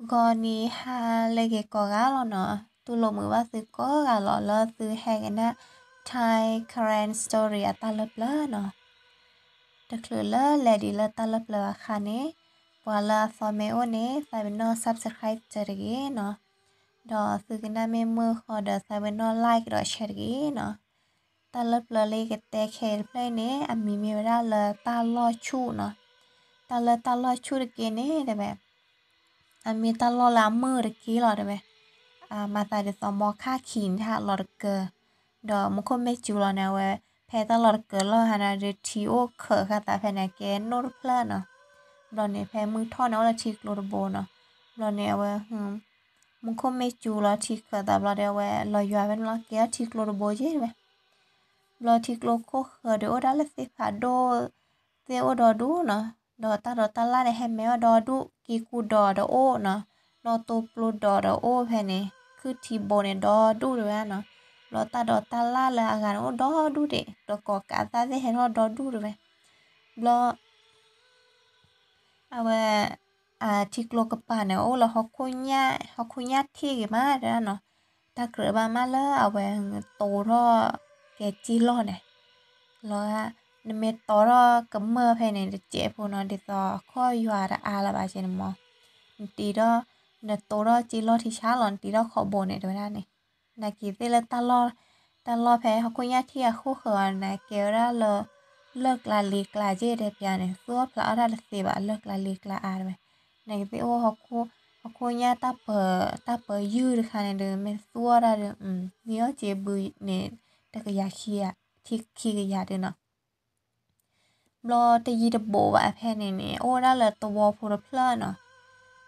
ဂီၤနံၤဟါလၢအဂ့ၤကိးဂၤလီၤနီၤ, တူၢ်လိာ်မုာ်ဘၣ်သုကိးဂၤလီၤလၢသုဟဲကနၣ် Thai Karen Story အတၢ်လၢပျၢၤနီၤ. တချုးလၢလဲၤဒံးလၢတၢ်လၢပျၢၤအခါန့ၣ်, ပှၤလၢအသီမ့ၢ်အိၣ်န့ၣ် သးပ့ၤနီၣ် subscribe တဂ့ၤနီၤ. ဒီးသုကနၣ်မ့ၢ်မုာ်ဃီဒီး သးပ့ၤနီၣ် like ဒီး share တဂ့ၤနီၤ. တၢ်လၢပျၢၤလၢယကတဲခဲအံၤတဖျၢၣ်အံၤန့ၣ် အမံၤမ့ၢ်ဝဲဒၣ်လၢတၢ်လီၢ်ဆူၣ်နီၤ. တၢ်လၢတၢ်လီၢ်ဆူၣ်တက့ၢ်န့ၣ်တဲဝဲ, အမ့ၢ်တၢ်လီၢ်လၢအမုာ်တက့ၢ်လီၤတဲဝဲ. မၤသးဒ်သိးမီခါခံန့ၣ် ဟးလီၤတကၢၤ, ဒီးမူခိၣ်မ့ၢ်စူၤလီၤန့ၣ် အဝဲ ဖဲတၢ်လီၢ်တကၢၤလီၤဟါန့ၣ်ဒီး ထံအိၣ်ခၢးဃာ်သးဖဲန့ၣ် ကဲနိၣ်တဖျၢၣ်နီၤ. ဘျီန့ၣ် ဖဲမုၢ်ထီၣ်န့ၣ် အိၣ်လၢထံကျိတဘိနီၤ. ဘျီန့ၣ် အဝဲ မူခိၣ်မ့ၢ်စူၤလီၤထံခၢးသးဘျီဒီး အဝဲလီၤယွၤဖဲန့ၣ်လီၤ ကဲထီၣ်ထံကျိတဘိက့ၢ်တဲဝဲ. ဘျီထံကျိခိၣ်ဃၢၤဒီး အိၣ်ဒၣ်လၢသ့ၣ်ဖးဒိၣ် သ့ၣ်အိၣ်ဒီဒူၣ်နီၤ. ဒီးတၢ်ဒိးတၢ်လၣ်န့ၣ် ဟဲမဲာ်အီၣ်ဒီဒူၣ်, က့ၤကူၣ်ဒီးဒီးအိၣ်နီၤ. ဒီးတိပျိဒီးဒီးအိၣ်ဖဲန့ၣ် ခုၣ်ထံဘိန့ၣ်ဒီဒူၣ်တဲဝဲနီၤ. ဘျီတၢ်ဒိးတၢ်လၣ်လၢအဂၤန့ၣ်အိၣ်ဒီဒူၣ်ဒံး, ဒီးကိးကးသၣ်သ့ၣ်ဟဲထီၣ်ဒီဒူၣ်တဲဝဲ. ဘျီ အဝဲ ထံကျိကပၤန့ၣ် အိၣ်လၢဟီၣ်ခိၣ်ညၣ်, ဟီၣ်ခိၣ်ညၣ်ထံၣ်ဂ့ၤမးတဲဒၣ်နီၤ. တၢ်ကြၢးဘၣ်မးလၢအဝဲတိထီၣ်ကဲစ့လီၢ်န့ၣ်လီၤ. နမ့ၢ်တီထီၣ်ကမၢၢ်ဖဲန့ၣ် တစဲးဖိနီၤ, ဒ်သိးအခီၣ်ယွၤတအါလၢၤဘၣ်က့န့ၣ်မး. နတံၤထီၣ်, နတိထီၣ်စ့လီၢ်ထံဆါလီၤ, နတံၤထီၣ်ခီဘိန့ၣ်တဲဝဲဒၣ်န့ၣ်. နာ်က့ၤသ့ၣ်လၢတၢ်လီၢ်, တၢ်လီၢ်ဖဲဟီၣ်ခိၣ်ညၣ်ထံၣ်အခိၣ်ဃၢၤအီၤန့ၣ် ကဲဝဲဒၣ်လၢ လၢၢ်ကျါလ့ကျါက့ၢ်တဲပျးန့ၣ် သူၣ်အီၣ်ဖျးအီၣ်တၢ်တသ့ဘၣ်, လၢၢ်ကျါလ့ကျါအါတဲဝဲ. နာ်က့ၤသ့ၣ်အိၣ်ဟီၣ်ခိၣ်ညၣ်တၢ်ပၢၤ, တၢ်ပၢၤယုၢ်တခါန့ၣ်ဒီး မ့ၢ်သူၣ်အီၣ်တၢ်ဒီး န့ၢ်အီၣ်စ့ဘုန့ၣ် တကယၤခံ, ခံကယၤဒုနီၤ. ဘျီတယံာ်တဘူးဘၣ်ဖဲန့ၣ်န့ၣ် အိၣ်ဝဲဒၣ်လၢသဝီဖိတဖျၢၣ်နီၤ.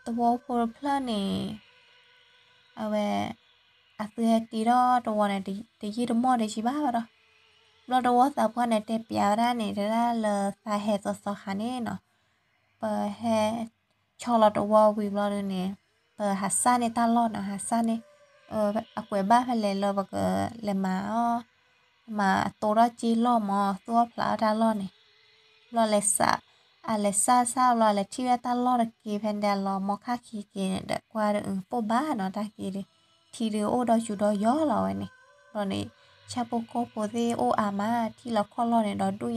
သဝီဖိတဖျၢၣ်န့ၣ် အဝဲ အသုဟဲတ့ထီၣ်သဝီန့ၣ် တယံာ်တမီၢ်တယံာ်ဘၣ်ဘၣ်ဒီး ဘျီသဝီသးပှၢ်န့ၣ် တဲပျးဝဲဒၣ်န့ၣ် တဲဒၣ်လၢသးဟဲသီသီခါန့ၣ်နီၤ, ပဟဲ ဆီလီၤသဝီဝံၤဘျီဒုန့ၣ် ပဟးစၢ်န့ၢ်တၢ်လီၢ်နီၤ, ဟးစၢ်န့ၢ် အကွဲးဘၣ်ဖဲလဲၣ်လၢပကလဲၤမၤအီၤ, မၤတိထီၣ်စ့လီၢ်မး သူၣ်အီၣ်ဖျးအီၣ်တၢ်လီၢ်န့ၣ်. ဘျီလဲၤစၢ်, အလဲၤစၢ်စၢ်ဘျီ လဲၤထံၣ်ဝဲတၢ်လီၢ်တက့ၢ် ဖဲန့ၣ်ဒီးလီၤမီခါခံက့ၤန့ၣ်ဒီး ကွၢ်ဒုးအုပိၢ်ဘၣ်နီၤ တၢ်က့ၤဒီး ထံဒုးအိၣ်ဒီးယူၤဒီးယီၤလီၤဝဲန့ၣ်. ဘျီန့ၣ် ဆၣ်ဖိကီၢ်ဖိသ့ၣ်အိၣ်အါမး ထံၣ်လီၤခီၣ်လီၢ်န့ၣ်ဒီးဒူၣ်ညါ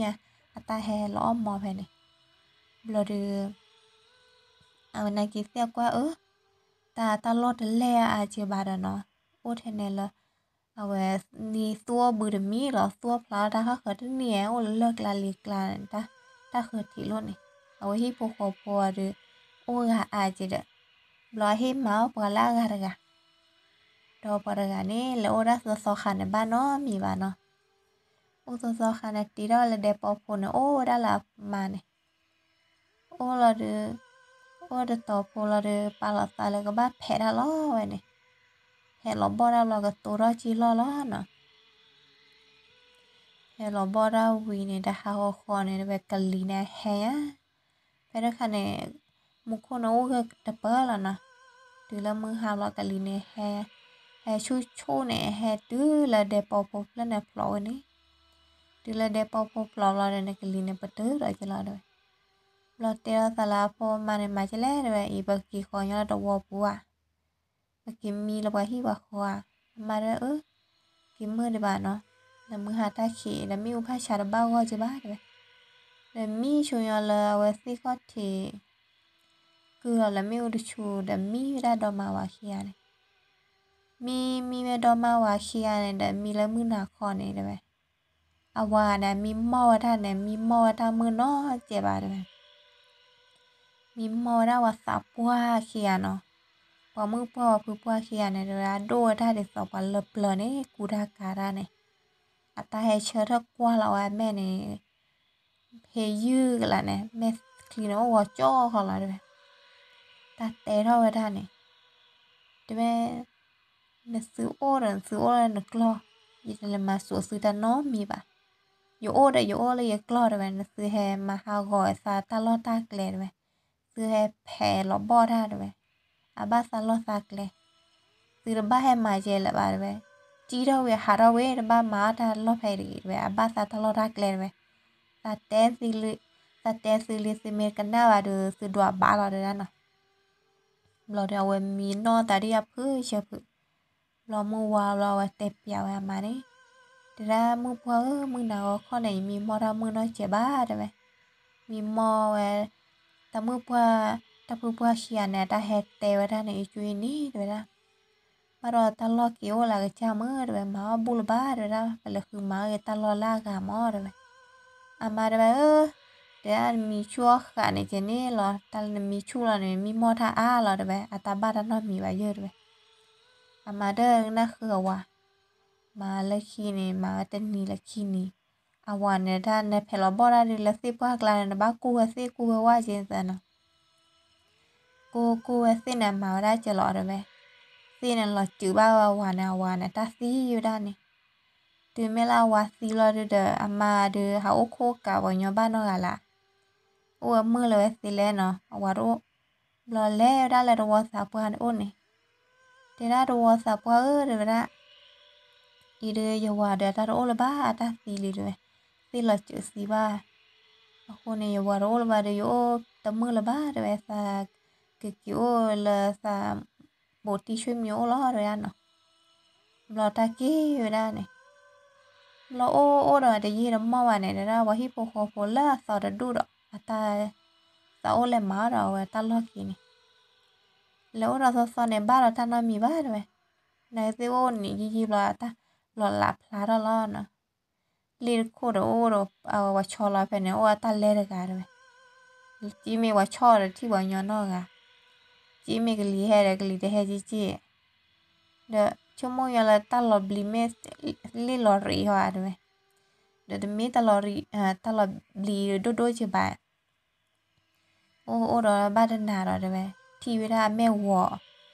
အတၢ်ဟဲလီၤအီၣ်မီဖဲန့ၣ်. ဘျီဒီး အဝဲနာ်က့ၤသ့ၣ်ကွၢ်အၢ တၢ်တၢ်လီၢ်တလဲၢ်အါက့ၤဘၣ်ဒီးနီၤ, အိၣ်ထဲန့ၣ်လၢ အဝဲနံၤသူၣ်အီၣ်ဘုတမံၤလီၤ, သူၣ်အီၣ်ဖျးအီၣ်တၢ်ဃၣ်ဃၢၤတန့ၢ် အိၣ်လၢလၢၢ်ကျါလ့ကျါန့ၣ် တၢ်ဃၢၤထံးလိၣ်န့ၣ်. အဝဲဟံၣ်ဖိဃီဖိအီၤဒီး အိၣ်ဂၤအါက့ၤဒီး ဘျီအဟ့ၣ်မၤအီၣ်ပှၤလၢအဂၤတဂၤ, ဒီးပှၤတဂၤန့ၣ် လဲၤအိၣ်ဒၣ်သီသီခါန့ၣ် ဘၣ်နီတမံၤဘၣ်နီၤ. အိၣ်သီသီခါန့ၣ် တ့ထီၣ်လၢဒဲပီဖိန့ၣ် အိၣ်ဝဲဒၣ်လၢအမါန့ၣ် အိၣ်လီၤဒီး အိၣ်တတီၤဖိလီၤဒီး ပာ်လီၤသးလၢကဘၣ်ဖဲးတၢ်လီၢ်ဝဲန့ၣ်, ဖဲးလီၤဘီၣ်တၢ်ဘျီကတိထီၣ်က့ၤလီၢ်လီၤနီၤ. ဖဲးလီၤဘီၣ်တၢ်ဝံၤန့ၣ် တဟါဂီၤဃီန့ၣ် တဝဲကလံၤန့ၣ်ဟဲညါ, ဖဲတခါန့ၣ် မူခိၣ်န့ၣ်အိၣ်ဂၢၢ်တပၢၢ်လီၤနီၤ. တုၤလၢမုၢ်ဟါဘျီကလံၤန့ၣ်ဟဲ, ဟဲဆူၣ်ဆူၣ်န့ၣ် ဟဲတုၤလၢဒဲပီဖိဖျၢၣ်န့ၣ်ဖျိးဝဲန့ၣ်. တုၤလၢဒဲပီဖိဖျိးဘျီဒီးန့ၣ် ကလံၤန့ၣ်ပတုာ်ဒီးက့ၤလီၤတဲဝဲ. ဘျီတဲလီၤသးလၢအဖိမါန့ၣ် မၤကလဲၣ်တဲဝဲ အံၤပက့ၤဃီညီလၢသဝီပူၤဧါ, ပက့ၤမံလၢပှၤဟံၣ်ပှၤဃီဧါ. အမါတဲအၢ က့ၤမုာ်ဒံးဘၣ်နီၤ, ဒီးမုၢ်ဟါတၢ်ခံး ဒီးမ့ၣ်အူဖးဆါတဘၣ်ဂီၢ်က့ၤဘၣ်တဲဝဲ. ဒီးမံဆိညီလၢအဝဲသ့ၣ်ခီၣ်ထံး ကုၢ်လီၤလၢမ့ၣ်အူတဆူဒီးမံဝဲဒၣ်ဒီမါဝၤခံဂၤန့ၣ်, မံမံဝဲဒီမါဝၤခံဂၤန့ၣ်ဒီးမံလၢမုၢ်နၤခီန့ၣ်တဲဝဲ. အဝၤန့ၣ် မံမီၢ်ဝဲဒၣ်န့ၣ် မံမီၢ်ဝဲတၢ်မုၢ်နီတစဲးဘၣ်တဲဝဲ. မံမီၢ်ဝဲဒၣ်ပှၤသးပှၢ်ခံဂၤနီၤ, ပှၤမုၣ်ပှၢ်ပှၤဖုပှၢ်ခံဂၤန့ၣ်တဲဝဲ အဒိၣ်ဝဲဒၣ်ဒ်သိးပှၤလၢပျၢၤန့ၣ် ကူတၢ်ကၤတၢ်န့ၣ်, အတၢ်ဟဲဆၢထၢၣ်ကွၢ်လီၤဝဲအမဲာ်န့ၣ် ဟ့ယုၢ်ကလာ်န့ၣ် မဲာ်ချံန့ၣ်အိၣ်ဂီၤကၠီဃီလီၤတဲဝဲ. တၢ်တဲထီၣ်ဝဲဒၣ်န့ၣ် တဲဝဲ နသုအိၣ်ဒီးနသုအိၣ်လၢနကျီၢ်, ယတလဲၤမၤစိာ်သုတၢ်နီတမံၤဘၣ်. ယအိၣ်ဒီးယအိၣ်လၢယကျီၢ်တဲဝဲ, နသုဟဲမၤဟးဂီၤသးတၢ်လီၢ်တၢ်ကျဲတဲဝဲ, သုဟဲဖဲးလီၤဘီၣ်တၢ်တဲဝဲ, အဘၣ်သးလီၢ်သးကျဲ, သုတဘၣ်ဟဲမၤယဲလၢၤဘၣ်တဲဝဲ, ကံၣ်ထီၣ်ဝံၤဟးထီၣ်ဝံၤ တဘၣ်မၤအီၣ်တၢ်လီၢ်ဖဲအံၤတဂ့ၤတဲဝဲ, အဘၣ်သးတၢ်လီၢ်တၢ်ကျဲတဲဝဲ. သးတဲသုလံ, သးတဲသုလံ သုမ့ၢ်ကနၣ်ဘၣ်ဒီး သုဒွးဘၣ်လီၤတဲဒၣ်နီၤ. ဘျီဒီးအဝဲမံနီၢ်သးဒ်အဖုဆၢဖု, ဘျီမုၢ်ဝါဘျီအဝဲတဲပျးဝဲအမါန့ၣ်, တဲဒၣ်မုၢ်ပှၢ်ဧၢ, မုၢ်နၤဂီၤခီန့ၣ် ယမံမီၢ်တၢ်မုၢ်နီၢ်စဲးဘၣ်တဲဝဲ, မံမီၢ်ဝဲ, တၢ်မုၢ်ပှၢ်, တၢ်ဖုပှၢ်ခံဂၤန့ၣ် အတၢ်ဟဲတဲဝဲဒၣ်န့ၣ် ယကွံနံၤတဲဝဲဒၣ်, ဘၣ်ဒီးတၢ်လီၢ်က့ၤအိၣ်လၢအကစၢ်မုၢ်တဲဝဲ, မၤအီၣ်ဘူၣ်လၢၤဘၣ်တဲဝဲဒၣ်, ပလဲၤဃုမၤအီၣ်ဂ့ၤတၢ်လီၢ်လၢအဂၤမၢ်တဲဝဲ, အမါတဲဝဲဧၢ, တဲဒၣ်နမံဆူၣ်အီၣ်ဃာ်န့ၣ်ကဲန့ၣ်လီၤ, တၢ်လၢနမံဆူၣ်လီၤန့ၣ် မံမီၢ်တၢ်အါလီၤတဲဝဲ, အတၢ်ဘၣ်တၢ်နီတမံၤဘၣ်ယဲတဲဝဲ, အမါဒၢနၢ်ဃုအဝၤ, မၤလၢခံန့ၣ် မၤဝဲတနံၤလၢခံနံၤ, အဝၤန့ၣ်တၢ် နဖဲးလီၤဘီၣ်တၢ်ဒုးလၢသ့ၣ်ပှၢ်ကျါန့ၣ် နဘၣ်ကူၣ်ဝဲသ့ၣ်ကူၣ်ဝဲဝၣ်ကဲသနီၤ ကူၣ်ကူၣ်ဝဲသ့ၣ်န့ၣ် မၤဝဲဒၣ်ကဲလီၤတဲဝဲ, သ့ၣ်န့ၣ်လီၤစုးဘၣ်ဝဲအဝၤန့ၣ် အဝၤန့ၣ်တၢ်သံဝဲဒၣ်န့ၣ်, တုၤမ့ၢ်လၢအဝၤသံလီၤဒုးဒီး အမါဒုးဟးအိၣ်ခိၣ်ကးပှၤညီဘၣ်နီတဂၤလၢ်, အိၣ်ဝဲမုၢ်လၢၤဝဲသ့လဲၣ်နီၤ အဝၤတအိၣ်, ဘျီလဲၤဝဲဒၣ်လၢတဝီသးပှၢ်န့ၣ်အိၣ်န့ၣ်, တဲဒၣ်တဝီသးပှၢ်ဧၢတဲဝဲဒၣ် အံၤဒုးယဝၤဒီးအတၢ်တအိၣ်လၢၤဘၣ် အတၢ်သံလံတဲဝဲ, သ့ၣ်လီၤစုးသံဘၣ်, အဃိန့ၣ် ယဝၤတအိၣ်လၢၤဘၣ်ဒီး ယအိၣ်တမုာ်လၢၤဘၣ်တဲဝဲ, သးကက့ၤအိၣ်လၢသး ဘူးတံၢ်ဆွေမျိုးအိၣ်လီၤတဲဝဲဒၣ်နီၤ, ဘျီတၢ်က့ၤဝဲဒၣ်န့ၣ်, ဘျီအိၣ်အိၣ်ဒီးတယံာ်တမီၢ်ဘၣ်န့ၣ် တဲဒၣ်ပှၤဟံၣ်ဖိဃီဖိလၢအသီတဒူၣ်ဒီး အတၢ် သးအိၣ်လဲၤမၤအီၣ်ဒီးအဝဲတၢ်လီၢ်က့ၤန့ၣ်, လဲၤအိၣ်ဒီးသီသီန့ၣ် ဘၣ်ဒီးတၢ်နီတမံၤဘၣ်တဲဝဲ, နာ်က့သ့ၣ်အိၣ်န့ၣ် ယံာ်ယံာ်ဘျီတၢ် ဘျီလးဖျါထီၣ်လီၤနီၤ, လ့ၣ်တခိၣ်ဒီးအိၣ်ဒီး အဝဲဆီလီၤဖဲန့ၣ် အိၣ်အတၢ်လဲတဂၤတဲဝဲ, က့မ့ၢ်ပှၤဆီဒီးထံၣ်ပှၤညီနီတဂၤ, က့မ့ၢ်ကလံၤဟဲဒီးကလံၤတဟဲက့က့, ဒီးဆိကမိၣ်ညီလၢတၢ်လီၤဘျံးမ့ၢ် လ့ၣ်လီၤရံးဟီဧါတဲဝဲ, ဒီးတမ့ၢ်တၢ်လီၤဘျံးဒိၣ်ဒိၣ်က့ဘၣ် အိၣ်အိၣ်ဒီးဘၣ်တနၤဒီးတဲဝဲ, ထံၣ်ဝဲဒၣ်အမဲၢ်ဝီၤ,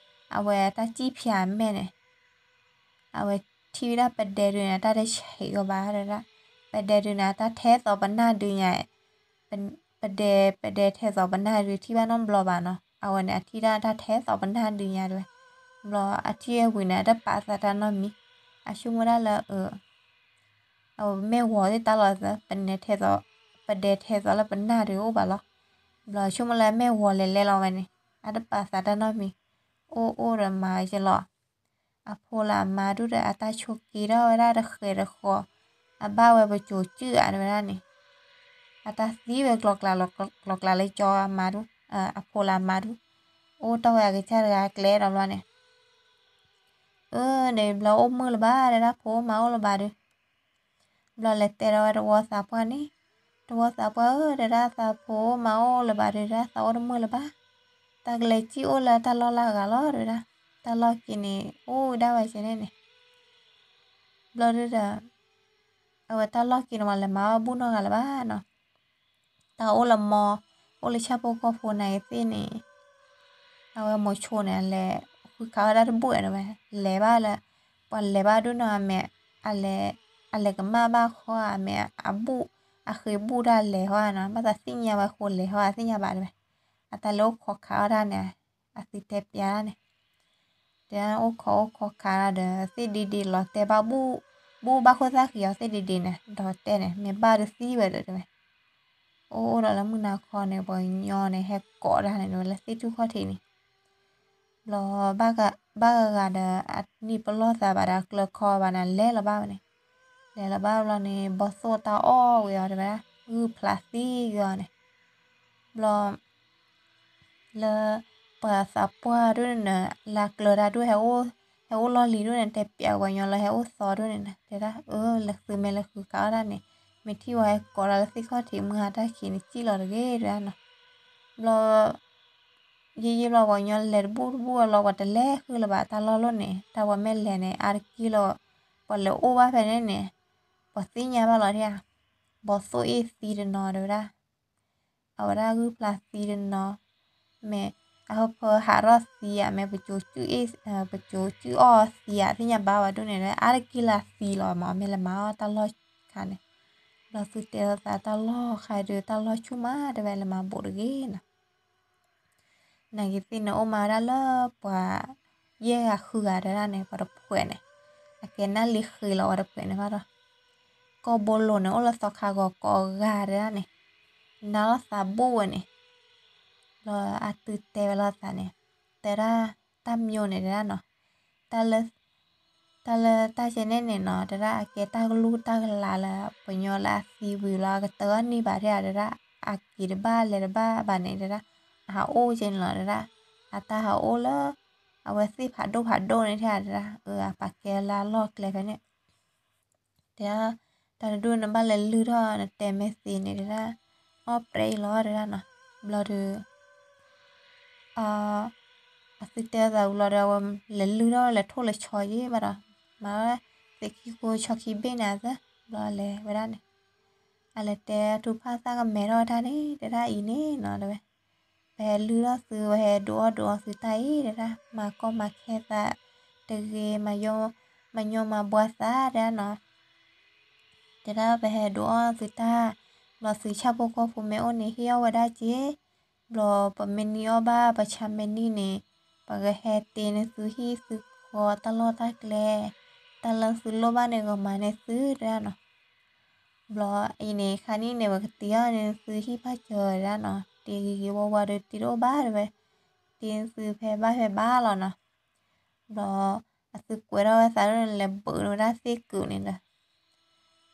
အဝဲတၢ်စံၣ်ဖၠးအမဲၢ်န့ၣ်, အဝဲထံၣ်ဝဲဒၣ်ပဒဲဒုန့ၣ် အတၢ်တဆံးကီးဘၣ်တဲဝဲဒၣ်, ပဒဲဒုန့ၣ် အတၢ်ထဲသိးပနၢ်ဒုညါ, ပဒဲ ပဒဲထဲသိးပနၢ်ဒုထံၣ်ဘၣ်နီတဘျီဘၣ်နီၤ, အဝဲန့ၣ် အထံၣ်ဒၣ်တၢ်ထဲသိးပနၢ်ဒုညါတဲဝဲ, ဘျီအထံၣ်ဝဲဝံၤန့ၣ် အတပာ်သးတၢ်နီတမံၤ, အဆိကမိၣ်ဒၣ်လၢ အဝဲပမဲၢ်ဝီၤသ့ၣ်တၢ်လီၤသၢ ပဒဲထဲသိးလၢပနၢ်ဒုအိၣ်ဘၣ်လီၤ, ဘျီဆိကမိၣ်လၢမဲၢ်ဝီၤလဲၤလဲၤလီၤဝဲန့ၣ် အတပာ်သးတၢ်နီတမံၤ, အိၣ်အိၣ်ဒီးမၤဝဲကလီၤ, အဖိလၢအမါဒုဒီးအတၢ်ဆိးက့ထီၣ်ဝဲဒၣ်တဃဲးတဃီၤ, အဘၣ်ဝဲပစိၤစုၣ်ဧါတဲဝဲဒၣ်န့ၣ်, အတၢ်သံဝဲကျီကျါလၢကၠီအမါဒု, အဖိလၢအမါဒု, အိၣ်တ့ၢ်ဝဲအကစၢ်တဂၤကျဲဒီးဘျီန့ၣ် အၢ ဒီးဘျီအိၣ်မုာ်လၢၤဘၣ်တဲဒၣ်ဖိအိၣ်မါအိၣ်လၢၤဘၣ်ဒု, ဘျီလဲၤတဲဒီးဝဲတဝီသးပှၢ်န့ၣ်, တဝီသးပှၢ်ဧၢ တဲဒၣ်သးဖိအိၣ်မါအိၣ်လၢၤဘၣ်ဒု တဲဒၣ်သးအိၣ်တမုာ်လၢၤဘၣ်, သးကလဲၤစံၣ်အိၣ်လၢတၢ်လီၢ်လၢအဂၤလီၤတဲဝဲဒၣ်, တၢ်လီၢ်က့ၤန့ၣ် အိၣ်ဝဲဒၣ်ဝဲကဲန့ၣ်န့ၣ်, ဘျီဒုဒီး အဝဲတၢ်လီၢ်က့ၤန့ၣ် ပှၤလဲၤမၤအီၣ်ဘူၣ်နီတဂၤလၢၤဘၣ်နီၤ, တၢ်အိၣ်လၢမီ, အိၣ်လၢဆၣ်ဖိကီၢ်ဖိနာ်က့ၤသ့ၣ်န့ၣ်, အဝဲမိၤဆိန့ၣ် လဲၤဃုခးဝဲဒၣ်တဘူၣ်တဲဝဲ, လဲၤဘၣ်လၢ, ပှၤလဲၤဘၣ်ဒုနီၤအမဲာ်, အလဲၤကမၣ်ဘၣ်ဃီအမဲာ်, အဘူၣ်, အဃ့ဘူၣ်တၢ်လဲၤဟီဧါနီၤ, ဘၣ်သးသ့ၣ်ညါဝဲဃိလဲၤဟီဧါသ့ၣ်ညါဘၣ်တဲဝဲ, အတၢ်လဲၤအိၣ်ခိးခးအီၣ်တၢ်န့ၣ်, အသုတဲပျးတၢ်န့ၣ် တဲအိၣ်ခိးအိၣ်ခိးခးဒီး သ့ၣ်ဒ့ဒ့လီၤတဲာ်ဘၣ်ဘူၣ်, ဘူၣ်ဘၣ်ခိၣ်သၣ်ဃံအီၤသ့ၣ်ဒ့ဒ့န့ၣ် ဒီးတဲန့ၣ် မ့ၢ်ဘၣ်ဒုးသံဝဲဒီးတဲဝဲ, အိၣ်အိၣ်ဒီးလၢမုၢ်နၤခီန့ၣ် ပှၤကညီန့ၣ် ဟဲကိးတၢ်န့ၣ်ဝဲလၢသ့ၣ်ထူၣ်ခီၣ်ထံးန့ၣ်, ဘျီ, ဘၣ်ဂၤဂၤဒီး အနံၣ်ပလီၢ်သးဘၣ်ဒီးကျၢၤခီဘၣ်န့ၣ် လဲၤလီၤဘၣ်ဝဲန့ၣ်, လဲၤလီၤဘၣ်ဘျီန့ၣ် ဘီသိၣ်တၢ်အီၣ်ဝဲအီၤတဲဝဲဒၣ်, ဂုၢ်ဖျးသံက့ၤအီၤန့ၣ်, ဘျီ လၢ ပှၤသးပှၢ်ဒိၣ်န့ၣ် လၢကျၢၤတၢ်ဒိၣ် ဟဲအိၣ်လီၢ်လံၤဒိၣ်န့ၣ် တဲပျးပှၤကညီလၢဟဲအိၣ်သီဒိၣ်န့ၣ် တဲဒၣ်အၢ လဲၤသုးမ့ၢ်လဲၤဃုခးအီၣ်တၢ်န့ၣ် မ့ၢ်ထံၣ်ဝဲဟဲကိးတၢ်လၢသ့ၣ်ခီၣ်ထံးမုၢ်ဟါတၢ်ခံးန့ၣ် စံၣ်လီၤတဂ့ၤတဲဒၣ်နီၤ, ဘျီ ယံာ်ယံာ်ဘျီပှၤကညီလဲၤတဘူၣ်တဘူၣ်အလီၤ ပှၤတလဲၤဃုလၢၤဘၣ်တၢ်လီၢ်လီၢ်န့ၣ် တၢ်ပှၤမ့ၢ်လဲၤန့ၣ် အါတက့ၢ်လီၤ ပှၤလဲၤအိၣ်ဘၣ်ဖဲန့ၣ်န့ၣ် ပှၤသ့ၣ်ညါဘၣ်လီၤဒၣ်, ဘီသိၣ်အ့ၣ်သံတနီၤတဲဝဲဒၣ် အဝဲဒၣ်ဂုၢ်ဖျးသံတနီၤ, မ့ၢ်အဟၢဖၢဟးထီၣ်သံဧါ မ့ၢ်ပစိၤစုၣ်အ့ၣ် ပစိၤစုၣ်အီၣ်သံဧါ သ့ၣ်ညါဘၣ်ဝဲဒိၣ်န့ၣ် အါတက့ၢ်လၢသံလီၤမး မ့ၢ်လဲၤမၤအီၣ်တၢ်လီၢ်ခါန့ၣ်, ဘျီသုတဲလီၤသးတၢ်လီၢ်ခါဒုးတၢ်လီၢ်ဆူၣ်မး တဲဝဲလဲၤမၤဘူးတဂ့ၤနီၤ နာ်က့ၤသ့ၣ်န့ၣ် အိၣ်မးဝဲဒၣ်လၢပှၤ ယဲၢ်ဂၤဃုဂၤတဲဒၣ်န့ၣ် ပှၤတဖှဲးန့ၣ် အကဲနၣ်လံၤဃ့လီၤဝဲတဖှဲးန့ၣ်ဘၣ်ဒီး ကီၢ်ဘိလိၤန့ၣ် အိၣ်လၢသီခါဂီၤကိးဂၤတဲဒၣ်န့ၣ် နၤလီၤသးဘူးဝဲန့ၣ်, ဘျီအသုတဲဝဲလီၤသးန့ၣ် တဲဒၣ် တၢ်မၠိန့ၣ်တဲဒၣ်နီၤ, တၢ်လၢ တၢ်လၢတၢ်ကဲန့ၣ်န့ၣ်နီၤ တဲဒၣ်အကဲတၢ်ကလုၢ်တၢ်ကလးလၢ ပှၤကညီလၢအသံဝံၤလီၤ အကတၢၢ်န့ၢ်ဘၣ်တဲဒၣ်, အက့ၤတဘၣ်လဲၤတဘၣ်ဘၣ်န့ၣ်တဲဒၣ်, အဟးအိၣ်ကဲန့ၣ်လီၤတဲဒၣ်, အတၢ်ဟးအိၣ်လၢ အဝဲသ့ၣ်ဖးဒိၣ်ဖးဒိၣ်န့ၣ်တဲဒၣ်, အပာ်ကဲလၢအလီၢ်ကျဲဖဲန့ၣ် တဲဒၣ်, တၢ်တဒူၣ်နဘၣ်လဲၤလုၢ်ထီၣ်နတဲမဲာ်သ့န့ၣ်တဲဒၣ်, အီၣ်ပြဲအံၤလီၤတဲဒၣ်နီၤ, ဘျီဒီး အသုတဲသးဝံၤလီၤဒီး အဝဲလဲၤလုၢ်ထီၣ်လဲၤထိၣ်လဲၤဆီယ့ၢ်ဘၣ်ဒီး, မၤသ့ၣ်ခံဃိဆီခံဘ့ၣ်န့ၣ်သၢ, ဘျီလဲၤဝဲဒၣ်န့ၣ်, အလဲၤတဲထူဖၣ်သၣ်ကမဲထီၣ်တၢ်န့ၣ် တဲဒၣ်အံၤန့ၣ်နီၤတဲဝဲ, ပဟဲလုၢ်ထီၣ်သု ပဟဲဒုးအီၣ်ဒုးအီသုတၢ်အံၤတဲဒၣ်, မၤကီမၤခဲသးတဂ့ၤ, မၤညီမၤဘှါသးတဲဒၣ်နီၤ တဲဒၣ်ပဟဲဒုးအီၣ်သုတၢ်, ဘျီသုဆၣ်ဖိကီၢ်ဖိမ့ၢ်အိၣ်န့ၣ် ဟ့ၣ်အီၣ်ဝဲဒၣ်က့ၤ, ဘျီပမ့ၢ်နံၤအီၣ်ဘၣ် ပဆါမ့ၢ်နံၤန့ၣ်, ပကဟဲတ့န့ၢ်သုဟံၣ်သုဃီတၢ်လီၢ်တၢ်ကျဲ, တၢ်လၢသုလိၣ်ဘၣ်န့ၣ် ကမၤန့ၢ်သုတဲဒၣ်နီၤ, ဘျီအံၤန့ၣ် ခါနံၣ်န့ၣ် ပကတ့အီၣ်န့ၢ်သုဟံၣ်ဖးစၢၤတဲဒၣ်နီၤ, တ့ဂ့ၤဂ့ၤဝါဝါဒီးတ့တအိၣ်ဘၣ်တဲဝဲ, တ့သုဖဲဘၣ်ဖဲဘၣ်လီၤနီၤ ဘျီ အသုကွဲးထီၣ်ဝဲသးဒ်န့ၣ် လဲၤဘုးန့ၢ်ဝဲဒၣ်သ့ၣ်ကုာ်န့ၣ်ဒီး,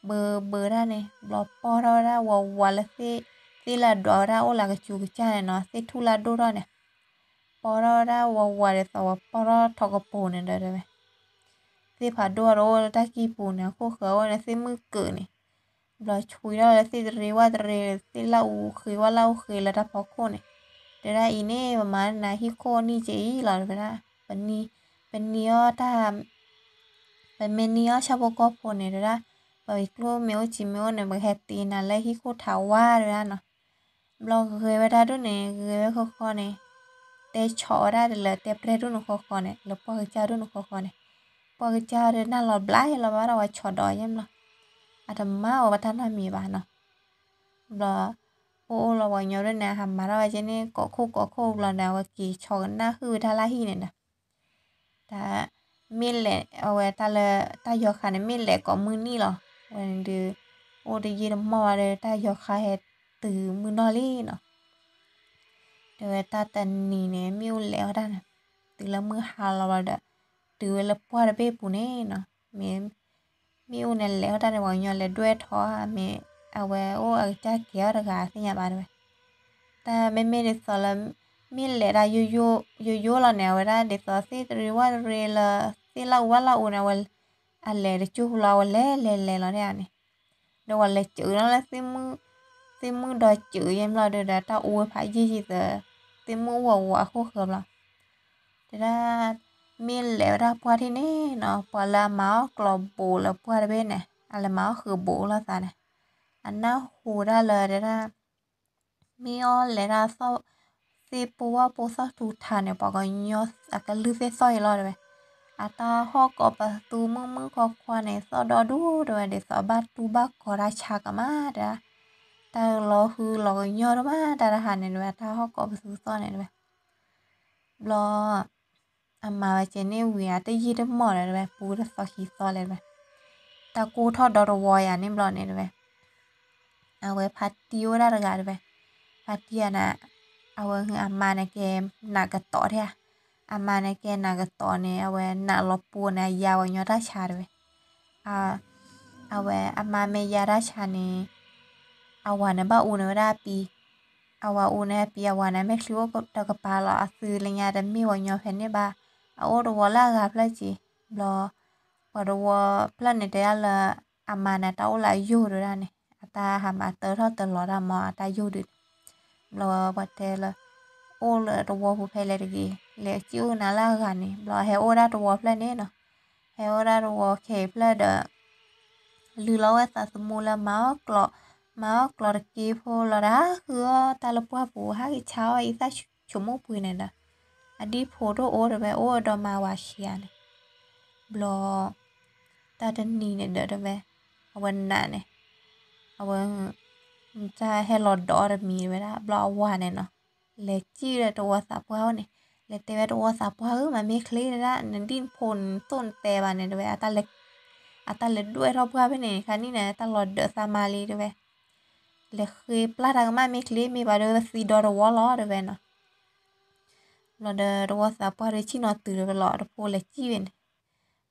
ဘုးဘုးဒၣ်န့ၣ် ဘျီပီၢ်ထီၣ်ဝဲဒၣ်ဝးဝးလၢသ့ၣ်, သ့ၣ်လၢအဒွးဝဲဒၣ်အိၣ်လၢကစူၤကစၢ်န့ၣ်နီၤ သ့ၣ်ထူၣ်လၢအဒိၣ်ထီၣ်န့ၣ်, ပီၢ်ထီၣ်ဝဲဒၣ်ဝးဝးဒ်သိးဝဲပီၢ်ထီၣ်ထီကပူၤန့ၣ်ဒီးတဲဝဲ သ့ၣ်ဖးဒိၣ်ဒီးအိၣ်လၢတၢ်ကံၢ်ပူၤန့ၣ် အခိၣ်ဃၢၤအိၣ်န့ၣ် သ့ၣ်မုၣ်ကုာ်န့ၣ်, ဘျီဆွံထီၣ်လၢသ့ၣ်တရံးဝၣ်တရံး သ့ၣ်လၢအူဃ့ဝၣ်လၢအူဃ့လၢတၢ်ဖီခိၣ်န့ၣ်, တဲဒၣ်အံၤန့ၣ် ပမၤနၤဟံၣ်ခိၣ်နံၣ်က့ၤအံၤလီၤတဲဝဲဒၣ်, ပနံၤအီၣ်တၢ် ပမ့ၢ်နံၤအီၣ်ဆၣ်ဖိကီၢ်ဖိန့ၣ်တဲဒၣ်, ပကျိၣ်မ့ၢ်အိၣ်စ့မ့ၢ်အိၣ်န့ၣ် ပကဟဲတ့နၤလၢဟံၣ်ခိၣ်ထးဝါတဲဝဲဒၣ်နီၤ, ဘျီဂဲၤဝဲဒၣ်ဒိၣ်န့ၣ် ဂဲၤဝဲဃီဃီန့ၣ်, တဲဆီးဝဲဒၣ်တလၢတဲပြဲၢ်ဒိၣ်န့ၣ်ဃီဃီန့ၣ် လၢပှၢ်ကစၢ်ဒိၣ်န့ၣ်ဃီဃီန့ၣ်, ပှၢ်ကစၢ်ဒီးနၢ်လီၤဘျါလီၤဘၣ်ဒီးဝဲဆီးဒီးယဲၢ်ဘျီ, အတမၤအီၤဝဲတၢ်နီတမံၤဘၣ်နီၤ, ဘျီ အိၣ်အိၣ်လီၤပှၤကညီဒိၣ်န့ၣ် ဟးမၤထီၣ်ဝဲကဲန့ၣ် ကိးခိၣ်ကိးခိၣ်ဘျီန့ၣ် အဝဲက့ၤဆီကနၣ်ဟုၣ်ဝဲတၢ်လၢဟံၣ်န့ၣ်ဒီး တၢ် မ့ၢ်လဲၤအဝဲတၢ်လၢ တၢ်ယီၤခါန့ၣ် မ့ၢ်လဲၤကိးမုၢ်နံၤလီၤ. ဝဲန့ၣ်ဒီး အိၣ်တယံာ်တမီၢ်ဘၣ်ဒီး တၢ်ယီၤခါဟဲတုၤမုၢ်နီၢ်လံနီၤ. တဲဝဲတၢ်တနံၤန့ၣ် မ့ၣ်အူလဲၤအီၣ်တၢ်န့ၣ် တုၤလၢမုၢ်ဟါလီၤဘျီဒီး တုၤဝဲလၢပှၢ်တဘ့ၣ်ပူၤန့ၣ်နီၤ မ့ၢ် မ့ၣ်အူန့ၣ်လဲၤအီၣ်တၢ်န့ၣ် ပှၤကညီလဲၤဒွဲၣ်ထီၣ်ဧါ မ့ၢ်အဝဲအိၣ်အကစၢ်ကဲၤအီၣ်တဂၤသ့ၣ်ညါဘၣ်တဲဝဲ တၢ်မ့မ့ၢ်ဒ်သိးလၢ မ့ၢ်လဲၤတၢ်ယိယိလီၤန့ၣ် အဝဲဒၣ်ဒ်သိးသ့ၣ်တရံးဝၣ်တရံးလၢ သ့ၣ်လၢအူဝဲလၢအူန့ၣ် အဝဲ အလဲၤတကၠိၢ်ဖိလီၤ အဝဲလဲၤလဲၤလဲၤလီၤန့ၣ်ဧါန့ၣ် ဒီးပှၤလဲၤစၢၤနီၤလၢ သ့ၣ်မုၣ်ဒီးစၢၤယဲၢ်ဘျီဒီး တၢ်အူဝဲဖးယံာ်ယံာ်သၢ သ့ၣ်မုၣ်ဝးဝးအခိၣ်ဃၢၤဘျီ တဲဒၣ် မ့ၢ်လဲၤဝဲဒၣ်ပှၢ်ထံၣ်န့ၣ်နီၤ ပှၤလၢအမၤအီၣ်ကျီးဘူးလၢပှၢ်တဘ့ၣ်န့ၣ် အလဲၤမၤအီၣ်ဃုာ်ဘူးလိာ်သးန့ၣ် အနၢ်ဟူဒၣ်လၢတဲဒၣ် မ့ၢ်အီၣ်လဲၤဒၣ်သီၣ် သ့ၣ်ပိာ်ဝၣ်ပိာ်သီၣ်ထူထါန့ၣ် ပှၤကညီအကလုၢ်သ့ၣ်သီၣ်အံၤလီၤတဲဝဲ အတၢ်ဟီၣ်ကိးပသူမုၢ်မုၢ်ခွါခွါန့ၣ် သီၣ်ဒီဒူၣ်တဲဝဲ ဒ်သိးဘၣ်တူၢ်ဘၣ်ကီၤတၢ်ဆါကမၣ်တဲဒၣ် တၢ်လီၤဟုလီၤကညီတမၣ်တၢ်တဟါန့ၣ်တဲဝဲ အတၢ်ဟီၣ်ကိးပသူသီၣ်န့ၣ်တဲဝဲ ဘျီ အမၤဝဲကဲန့ၣ်ဝံၤ အတယံာ်တမီၢ်လၢၤတဲဝဲ ပူၤတသီခံသီလဲၣ်တဲဝဲ တၢ်ကိၢ်ထီၣ်ဒီတဝီယၤန့ၣ်ဘျီန့ၣ်တဲဝဲ အဝဲဖါတံၢ်အိၣ်ဒၣ်တဂၤတဲဝဲ ဖါတံၢ်ဧါန့ၣ် အဝဲအမါန့ၣ်ကဲနးကတီၤထဲဧါ အမါန့ၣ်ကဲနးကတီၤန့ၣ် အဝဲနးလီၤပှီၤန့ၣ် အယါပှၤကညီတၢ်ဆါတဲဝဲ အဝဲအမါမ့ၢ်ယါတၢ်ဆါန့ၣ် အဝၤန့ၣ်ဘၣ်အူန့ၢ်ဝဲဒၣ်အပံၤ အဝၤအူန့ၢ်အပံၤ အဝၤန့ၣ်မ့ၢ်ချံအိၣ်တကပၤလီၤ အသုလၢညါတမ့ၢ်ပှၤကညီဖဲန့ၣ်ဘၣ် အအိၣ်တဝီလၢအဂၤဖျၢၣ်က့ၤ ဘျီ ပှၤတဝီဖျၢၣ်န့ၣ်တဲဒၣ်လၢ အမါန့ၣ်တၢ်အိၣ်လၢအယိာ်တဲဒၣ်န့ၣ် အတၢ်ဟးမၤတၢထီၣ်တလီၤတၢ်မီအတၢ်ယိာ်ဒုးန့ၣ် ဘျီပှၤတဲလၢ အိၣ်လၢတဝီပူၤဖဲလဲၣ်တဂ့ၤ လဲၤစံၣ်အိၣ်နၤလၢအဂၤန့ၣ် ဘျီဟဲအိၣ်ဒၣ်တဝီဖျၢၣ်န့ၣ်နီၤ ဟဲအိၣ်ဒၣ်တဝီခဲအံၤဖျၢၣ်ဒီး လုၢ်လီၤဝဲသးသမူလၢမၤအီၣ်ကျီး မၤအီၣ်ကျီးတက့ဖိလီၤဒီး ဃုအီၣ်တၢ်လၢပှၢ်ပူၤ ဟးက့ၤဆါအီၣ်အံသၣ်ဆိကမိၣ်ပှ့ၤန့ၣ်ဒီး အဒံဖိတအိၣ်တဲဝဲ အိၣ်ဒီးမါဝၤခံဂၤန့ၣ် ဘျီ တၢ်တနံၤန့ၣ်ဒီးတဲဝဲ အဝဲနးန့ၣ် အဝဲ တၢ်ဟဲလီၤဒီးတမံၤတဲဝဲဒၣ် ဘျီအဝၤန့ၣ်နီၤ လဲၤစံၣ်ဒီးတဝီသးပှၢ်အိၣ်န့ၣ် လဲၤတဲဝဲတဝီသးပှၢ်ဧၢ မၤမ့ၢ်ချ့တဲဒၣ် နဒံၣ်နဖိနသိၣ်နတဲဘၣ်န့ၣ်တဲဝဲ အတၢ်လဲၤဒွဲၣ်ထီၣ်ပှၢ်ဖဲန့ၣ် ခါနံၣ်န့ၣ် တၢ်လီၤဒၢးသးမါလံတဲဝဲ လဲၤဃ့ပျၢ်တၢ်ကမၣ်မ့ၢ်ချ့ မ့ၢ်ဘၣ်ဒီးသံဒီတဝီလီၤတဲဝဲနီၤ ဘျီဒီးတဝီသးပှၢ်ဒီးဆ့ၣ်နီၤတုၤဒီးလီၤတဖိလဲၤစံၣ်ဝဲန့ၣ်,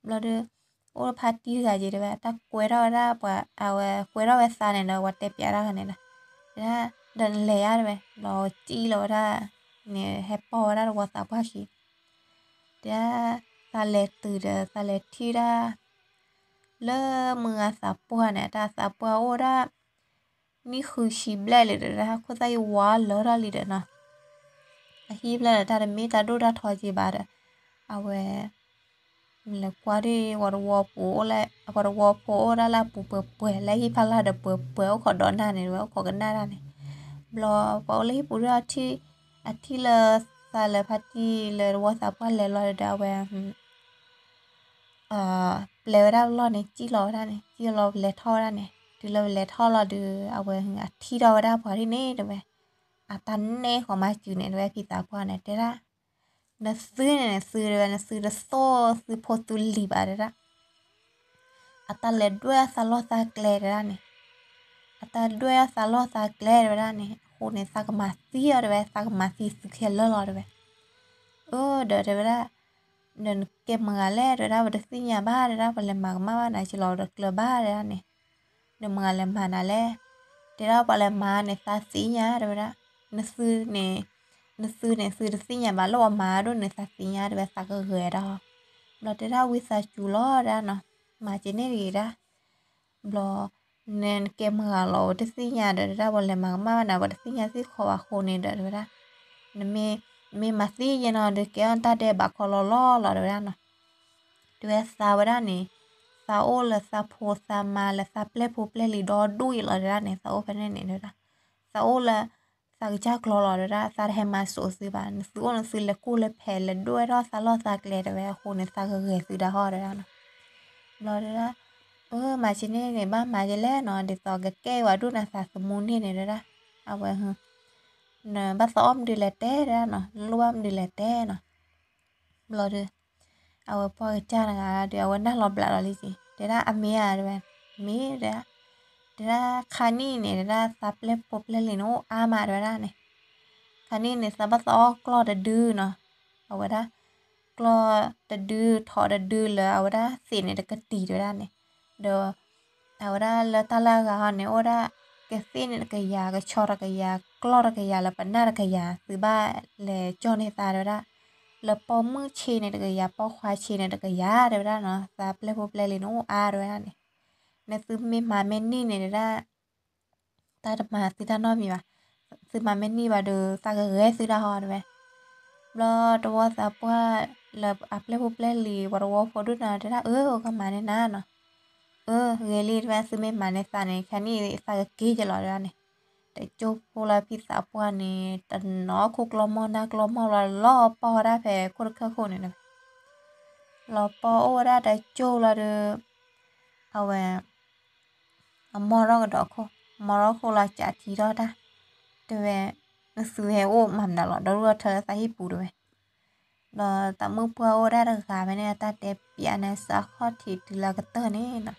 ဘျီဒီး အိၣ်ဖါတံၢ်တဂၤက့ၤတဲဝဲ တၢ်ကွဲထီၣ်ဝဲဒၣ်ပှၤ အဝဲကွဲထီၣ်ဝဲသးန့ၣ်ဒီး ပှၤတဲပၠးတၢ်ဂၤန့ၣ်ဒီး, တဲဒၣ် ဒီးနလဲၤဧါတဲဝဲ, ဘျီစံၣ်လီၤဝဲဒၣ်န့ၣ် ဟဲပိာ်ဝဲဒၣ်တဝီသးပှၢ်ခံ တဲဒၣ် သးလဲၤတုၤဒီး သးလဲၤထံၣ်ဒၣ် လၢမုၢ်ဂၤသးပှၢ်န့ၣ် တၢ်သးပှၢ်အိၣ်ဒၣ် နံၣ်ဃုဆံဘျဲၣ်လံဒီး တၢ်ခိၣ်သၣ်ယဝါလၢထီၣ်လံဒီးနီၤ, အဟံၣ်ဖျၢၣ်ဒီး တၢ်တမ့ၢ်တၢ်ဒိၣ်တၢ်ထီက့ဘၣ်ဒီး အဝဲ လဲၤကွၢ်ဒၣ် ပှၤတဝီဖိအိၣ်လၢ ပှၤတဝီဖိအိၣ်ဒၣ်လၢအပူၤပှဲၤပှဲၤ လၢဟံၣ်ဖးလာ်ဒီးပှဲၤပှဲၤ အိၣ်ခိးဒီးနၢ်န့ၣ်ဝဲ အိၣ်ခိးကနၣ်တၢ်န့ၣ်, ဘျီပှၤအိၣ်လၢဟံၣ်ပူၤဒီး အထံၣ်လၢသးလၢဖါတံၢ်လၢတဝီသးပှၢ်လဲၤလီၤဒီး အဝဲ ပျဲဝဲဒၣ်ပလီၢ်န့ၣ် စံၣ်လီၤဝဲဒၣ်န့ၣ် စံၣ်လီၤပလဲၤထီၣ်ဝဲဒၣ်န့ၣ် တုၤလၢပလဲၤထီၣ်လီၤဒီး အဝဲအထံၣ်ထီၣ်ဝဲဒၣ်ပှၤဒ်န့ၣ်တဲဝဲ, အတၢ်နဲၣ်ဃီၤမၤစၢၤန့ၣ်တဲဝဲ ဖံသးပှၢ်န့ၣ် တဲဒၣ် နသုန့ၣ် နသုတဲဝဲ နသုတသိၣ်သုဖိသုလံၤဘၣ်တဲဒၣ် အတၢ်လဲၤဒွဲၣ်အသးလီၢ်သးကျဲတဲဒၣ်န့ၣ်, အတၢ်ဒွဲၣ်အသးလီၢ်သးကျဲတဲဝဲဒၣ်န့ၣ် အဃိန့ၣ် သးကမၤသံအီၤတဲဝဲ သးကမၤသံသုခဲလၢာ်လီၤတဲဝဲ, အၢ ဒီးတဲဝဲဒၣ် ဒီးနကဲမုၢ်ဂၤလဲၣ်တဲဝဲဒၣ် ပတသ့ၣ်ညါဘၣ်တဲဒၣ် ပလဲၤမၤကမၣ်ဘၣ်နၤ ကလီၤဒီးကျၢၤဘၣ်တဲဒၣ်န့ၣ်, နမုၢ်ဂၤလဲၤမၤနၤလဲၣ်, တဲဒၣ်ပှၤလဲၤမၤန့ၣ် သးသ့ၣ်ညါတဲဝဲဒၣ်, နသုန့ၣ် နသုန့ၣ် သုတသ့ၣ်ညါဘၣ် လၢပှၤမၤဒိၣ်န့ၣ် သးသ့ၣ်ညါတဲဝဲ သးကဂဲၤဒၣ်, ဘျီတဲဒၣ်ဝံသးစူၤလီၤတဲဒၣ်နီၤ, မၤက့ၤန့ၢ်တဂ့ၤဒၣ် ဘျီ နကဲမုၢ်ဂၤလီၤ ပတသ့ၣ်ညါဒီး တဲဒၣ်ပှၤလဲၤမၤကမၣ်ဘၣ်နၤ ပတသ့ၣ်ညါသ့ၣ်ခီဘၣ်အဃိန့ၣ်ဒီး တဲဝဲဒၣ် နမ့ၢ်မၤသံယဲနီၤဒီး ကဲအီၣ်တၢ်ဒဲးဘးခီလီၤလီၤလီၤ တဲဝဲဒၣ်နီၤ, တဲဝဲသးဝဲဒၣ်န့ၣ် သးအိၣ်လၢသးဖိသးမါလၢသးပျဲၢ်ဖိပျဲၢ်လံၤဒီဒူၣ်အံၤလီၤ တဲဒၣ်န့ၣ် သးအိၣ်ဖဲန့ၣ်န့ၣ် တဲဝဲဒၣ် သးအိၣ်လၢ သးကစၢ်ကျီလီၤ တဲဝဲဒၣ် သးတဟဲမၤစိးသုဘၣ် နသုအိၣ်နသုလဲၤကိၢ်လဲၤဖဲးလဲၤဒွဲၣ်ထီၣ်သးလီၢ်သးကျဲ တဲဝဲ အဃိန့ၣ် သးကဂဲၤသုဒၣ်ဟီ တဲဝဲဒၣ်နီၤ ဘျီတဲဒၣ် အၢ မၤက့ၤန့ၢ်န့ၣ် ဘၣ်မၤက့ၤလဲၣ်နီၤ ဒ်သိးကကဲဝဲဒိၣ်နၤသးသမူန့ၢ်န့ၣ်တဲဒၣ် အဝဲ နဘၣ်သးအီၣ်မနုၤလဲၤတဲတဲဒၣ်နီၤ နလိၣ်ဘၣ်မနုၤလဲၤတဲနီၤ ဘျီဒီး အဝဲပှၢ်ကစၢ်တဂၤဒီး အဝဲနၢ်လီၤဘျးလီၤလံက့ၤ တဲဒၣ်အမ့ၢ်ဧါတဲဝဲ မ့ၢ်တဲဒၣ် တဲဒၣ်ခါနံၣ်န့ၣ် တဲဒၣ်သးပျဲၢ်ဖိပျဲၢ်လံၤန့ၣ်အိၣ်အါမးတဲဝဲဒၣ်န့ၣ် ခါနံၣ်န့ၣ် သးဘၣ်သးအီၣ်ကျီၢ်တဒုနီၤ အဝဲဒၣ် ကျီၢ်တဒုထီးတဒုလၢအဝဲဒၣ်သ့ၣ်န့ၣ်တကတံာ်တဲဝဲဒၣ်န့ၣ် ဒီး အဝဲဒၣ်လၢတၢ်လၢအဂၤဟီန့ၣ် အိၣ်ဝဲဒၣ် ကသ့ၣ်န့ၣ်တကယၤ ကဆီတကယၤ ကျီၢ်တကယၤလၢပနၢ်တကယၤ သုဘၣ်လဲၤကၠီၣ်န့ၢ်သးတဲဝဲဒၣ် လၢပိာ်မုၣ်ဆ့န့ၣ်တကယၤ ပိာ်ခွါဆ့န့ၣ်တကယၤတဲဝဲဒၣ်နီၤ သးပျဲၢ်ဖိပျဲၢ်လံၤန့ၣ်အိၣ်အါတဲဝဲဒၣ်န့ၣ် နသုမ့ၢ်မၤမ့ၢ်န့ၢ်န့ၣ်တဲဒၣ် တၢ်တမၤသုတၢ်နီတမံၤဘၣ်, သုမၤမ့ၢ်န့ၢ်ဘၣ်ဒီး သးကဂဲၤသုဒၣ်ဟီတဲဝဲ. ဘျီတဝီသးပှၢ်လၢအပျဲၢ်ဖိပျဲၢ်လံၤ ပှၤတဝီဖိဒိၣ်န့ၣ်တဲဒၣ် အၢ ကမၤန့ၢ်နၤနီၤ, အၢ ဂ့ၤလံတဲဝဲ သုမ့ၢ်မၤန့ၢ်သးန့ၣ် ခဲနံၣ်သးကက့ၤက့ၤလီၤတဲဒၣ်န့ၣ်, တကၠိဖိလၢဖံသးပှၢ်န့ၣ် တနီၤခိၣ်ကျီၢ်မီၢ်နၢ်ကျီၢ်မီၢ်လီၤ လီၤပီၢ်ဝဲဒၣ်ဖဲခိၣ်တခၢၣ်ခိၣ်န့ၣ်တဲဝဲ, လီၤပီၢ်အိၣ်ဝဲဒၣ်တကၠိလီၤဒီး အဝဲ အမီၢ်ထီၣ်ကဒီးခိၣ်, မီၢ်ထီၣ်ခိၣ်လီၤစးထံထီၣ်တၢ်, တဲဝဲ နသုဟဲအိၣ်မၤမနုၤလီၤ ဒီးဒိၣ်ထီၣ်ထၢလၢသးဟံၣ်ပူၤတဲဝဲ. ဘျီသးမုၣ်ပှၢ်အိၣ်ဝဲဒၣ်တဂၤဖဲန့ၣ် အတၢ်တဲပျးန့ၣ် စးခီၣ်ထံးတုၤလၢကတၢၢ်န့ၣ်နီၤ.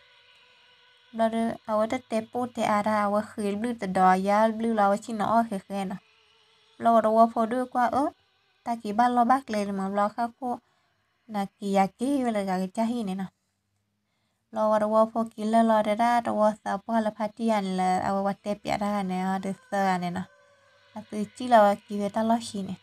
ဘျီဒီး အဝဲတတဲပိၢ်တဲအါတၢ် အဝဲဃ့ဘျုၣ်တဒီး ယါဘျုၣ်လီၤ အဝဲဆ့ၣ်နီၤအီၣ်ဃဲဃဲနီၤ. ဘျီပှၤတဝီဖိဒိၣ်ကွၢ်အၢ တၢ်က့ၤဘၣ်လီၢ်ဘၣ်ကျဲလံမး ဘျီခါခိၣ် နက့ၤယၤက့ၤဝဲလၢကစၢ်ဟံၣ်န့ၣ်နီၤ. ဘျီပှၤတဝီဖိက့ၤလၢာ်လီၤတဲဒၣ် တဝီသးပှၢ်လၢဖါတံၢ်ယၤန့ၣ်လၢ အဝဲပှၤတဲပျးတၢ်ဂၤန့ၣ် အီၤဒုးသၢဂၤန့ၣ်နီၤ, အသုစံၣ်လီၤဝဲက့ၤဝဲတၢ်လီၢ်ခံန့ၣ်,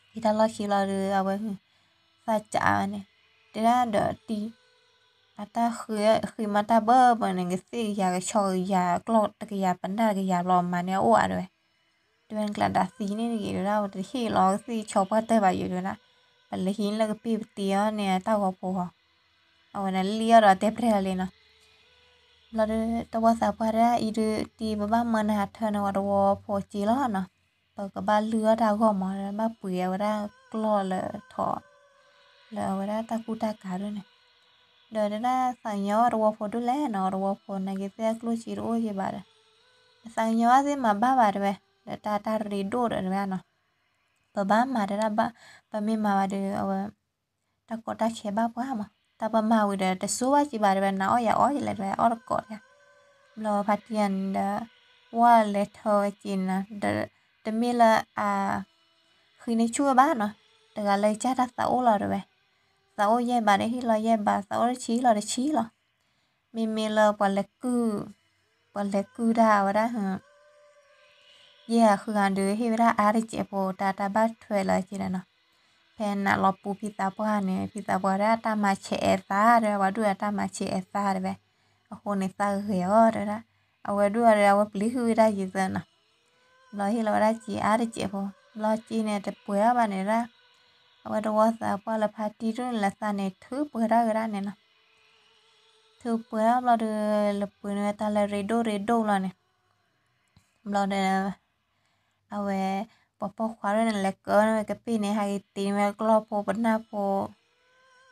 က့ၤတၢ်လီၢ်ခံလီၤဒီး အဝဲ သးစးဝဲန့ၣ်, တဲဒၣ်ဒီးတံၤ အတၢ်ဃ့မၤတၢ်ဘၢဘၢန့ၣ် ကသ့ၣ်ကယၤကဆီကယၤ ကျီၢ်တကယၤ ပနၢ်တကယၤ ဘျီမၤန့ၢ်အအိၣ်ဧါတဲဝဲ. တဲဝဲနကျးဒၣ်သံန့ၣ်တဂ့ၤတဲဝဲဒၣ် ပတဟ့ၣ်လီၤကသ့ၣ်ဆီပှၢ်တၢၢ်ဘၣ်ယိၤတဲဝဲဒၣ်, ပလဲၤဟံးလၢကပ့ၢ်ပတ့အီၤန့ၣ် တၢ်ဂီၤဖိဃီ, အဝဲန့ၣ်လံၣ်အီၤဒီးတဲပျဲၢ်လီၤလံနီၤ. ဘျီဒီး တဝီသးပှၢ်တဲဒၣ်အံၤဒုး တံၤပဘၣ်မၢနၤထၢန့ၣ် ပှၤတဝီဖိက့ၤလီၤနီၤ, ပကဘၣ်လုၢ်အီၣ်တၢ်ဂီၢ်မး ဘၣ်ပှ့ၤအဝဲဒၣ်ကျီၢ်လၢထီး လၢအဝဲဒၣ်တၢ်ကူတၢ်ကၤဒ်န့ၣ်, ဒီးတဲဒၣ်သးကညီၤအီၤတဝီဖိဒိၣ်လဲၣ်နီၤ တဝီဖိနာ်က့ၤသ့ၣ်အကျိၣ်စ့တအိၣ်က့ၤဘၣ်ဒီး, သးကညီၤအီၤသ့ၣ်မၤဘၣ်ဘၣ်တဲဝဲ, ဒီးတၢ်တၢ်ရ့ဒိၣ်ဒီးတဲဝဲနီၤ, ပဘၣ်မၤတဲဒၣ်ဘၣ်, ပမ့ၢ်မၤဘၣ်ဒီးအဝဲ တၢ်ကီတၢ်ခဲဘၣ်ပှၤမး, တၢ်ပမၤဝံၤဒီးတဆိဘၣ်က့ၤဘၣ်တဲဝဲ နၤအီၣ်ယၤအီၣ်ယလဲၣ်တဲဝဲ အီၣ်တကိးတဲ, ဘျီဖါတံၢ်ယၤန့ၣ်ဒီး ဝဲလဲၤထၢဝဲက့ၤနီၤ, တမ့ၢ်လၢအ ဃ့ ဃုန့ၣ်ဆူၣ်ဝဲဘၣ်နီၤ, တဂၤလၢကစၢ်တၢ်သးအိၣ်လီၤတဲဝဲ, သးအိၣ်ယဲၢ်ဘးဒီးဟ့ၣ်လီၤယဲၢ်ဘး, သးအိၣ်တဆံဟ့ၣ်လီၤတဆံလီၤ. မ့မ့ၢ်လၢပှၤလဲၤကုၢ်, ပှၤလဲၤကုၢ်တၢ်အဝဲဒၣ် ယဲၢ်ဃုဂၤဒုးဟ့ၣ်ဝဲဒၣ်အါတစဲးဖိ တၢ်တၢ်ဘၣ်ထွဲလၢက့ဒီးနီၤ. ဖဲနးလီၤပူၤဖံသးပှၢ်န့ၣ် ဖံသးပှၢ်ဒၣ်တၢ်မၤဆဲးအဲၣ်သးတဲဝဲ, ပှၤဒူၣ်အတၢ်မၤဆဲးအဲၣ်သးတဲဝဲ, အဃိန့ၣ်သးဂဲၤအီၤတဲဝဲဒၣ်, အဝဲဒူၣ်အီၤဒီးအဝဲပျံၤဟုၣ်ဝဲဒၣ်ယံၤသၢနီၤ. ဘျီဟ့ၣ်လီၤဝဲဒၣ်စ့အါတစဲးဖိ, ဘျီစ့န့ၣ်တပှဲၤအီၤဘၣ်န့ၣ်ဒၣ်, အဝဲတဝီသးပှၢ်လၢဖါတံၢ်ဒူၣ်န့ၣ်လၢသးန့ၣ် ထုးပှဲၤထီၣ်ဝဲဒၣ်န့ၣ်နီၤ. ထုးပှဲၤထီၣ်ဘျီဒီး လၢပှ့ၤန့ၢ်ဝဲတၢ်လၢရ့ဒိၣ်ရ့ဒိၣ်လီၤန့ၣ်, ဘျီဒီး အဝဲ ပှၤပိာ်ခွါဒိၣ်န့ၣ် လဲၤကၢန့ၢ်ဝဲကပ့ၢ်န့ၣ် ဟဲက့ၤတ့န့ၢ်ဝဲကျီၢ်ဖိပနၢ်ဖိ,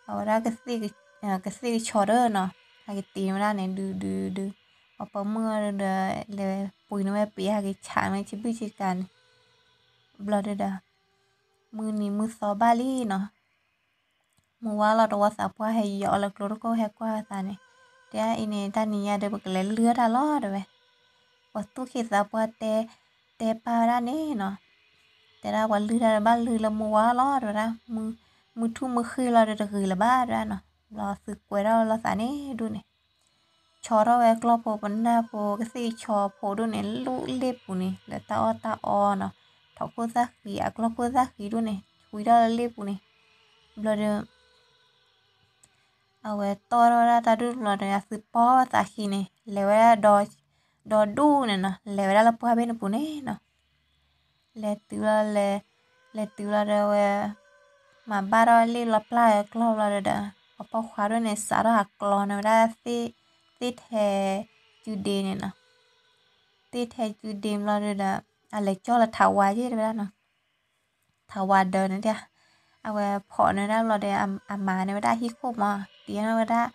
အဝဲဒၣ် ကသ့ၣ်ကဆီဒီးနီၤ, ဟဲက့ၤတ့န့ၢ်ဝဲဒၣ်န့ၣ် ဒုးဒုးဒုး, ပှၤပိာ်မုၣ်အီၤဒီး လဲၤပှ့ၤန့ၢ်ဝဲပ့ၤ ဟဲက့ၤဆးန့ၢ်ဝဲဆံဘုၣ်ဆံကၤန့ၣ်, ဘျီဒီး မုၢ်နံၤမုၢ်သီဘၣ်လံနီၤ. မုၢ်ဝါလီၤ တဝီသးပှၢ်ဟဲယီၤလၢကျိတခိၣ် ဟဲကွၢ်အသးန့ၣ်, တဲဒၣ်အံၤန့ၣ် တၢ်နံၤညါဒီး ပကလဲၤလုၢ်အီၣ်တၢ်လီၤတဲဝဲ. ပှၤသူၣ်က့သးပှၢ်တဲ, တဲပာ်ဝဲဒၣ်န့ၣ်နီၤ, တဲဒၣ်ပှၤလုၢ်တၢ်ဒီး ဘၣ်လုၢ်လၢမုၢ်ဝါလီၤတဲဝဲဒၣ်, မုၢ်ထူၣ်မုၢ်ဃ့လီၤဒီး တဂ့ၤလၢၤဘၣ်တဲဝဲနီၤ. ဘျီသုးကွဲးထီၣ်ဝဲလိာ်သးန့ၣ်ဒိၣ်န့ၣ် ဆီထီၣ်ဝဲကျီၢ်ဖိပနၢ်ဖိ ကသ့ၣ်ကဆီဖိဒိၣ်န့ၣ် လူလ့ၣ်ပူၤန့ၣ် လၢတၢ်အီၣ်တၢ်အီနီၤ, ထိးခိၣ်သၣ်ဃံ အကျီၢ်ခိၣ်သၣ်ဃံဒိၣ်န့ၣ် ဆွံထီၣ်လၢလ့ၣ်ပူၤန့ၣ်, ဘျီဒီး အဝဲတီၢ်ထီၣ်ဝဲဒၣ်တၢ်ဒူၣ်ဘျီဒီး အသုးပီၢ်သးခံန့ၣ် လဲၤဝဲဒၣ် ဒီဒူၣ်န့ၣ်နီၤ, လဲၤဝဲဒၣ်လၢပှၢ်ဘ့ၣ်န့ၣ်ပူၤန့ၣ်နီၤ. လဲၤတုၤလီၤ, လဲၤတုၤလီၤဒီးဝဲ မၤဘၣ်ထီၣ်လ့ၣ်လီၤပျၢ်ဝဲကျီၢ်ဘျီဒီး ပှၤပိာ်ခွါဒိၣ်န့ၣ် စးထီၣ်ဟးကျီန့ၢ်ဝဲဒၣ် သ့ၣ်ထဲစုဒ့န့ၣ်နီၤ. သ့ၣ်ထဲစုဒ့ဘျီဒီး အလဲၤကၠီၣ်လၢထးဝါက့တဲဝဲဒၣ်နီၤ. ထးဝါဒၢန့ၣ်ဒၣ်, အဝဲဖီၣ်န့ၢ်ဝဲဒၣ်ဘျီဒီး အမၤန့ၢ်ဝဲဒၣ်ဟံၣ်ခိၣ်မး, တ့ဝဲဒၣ်,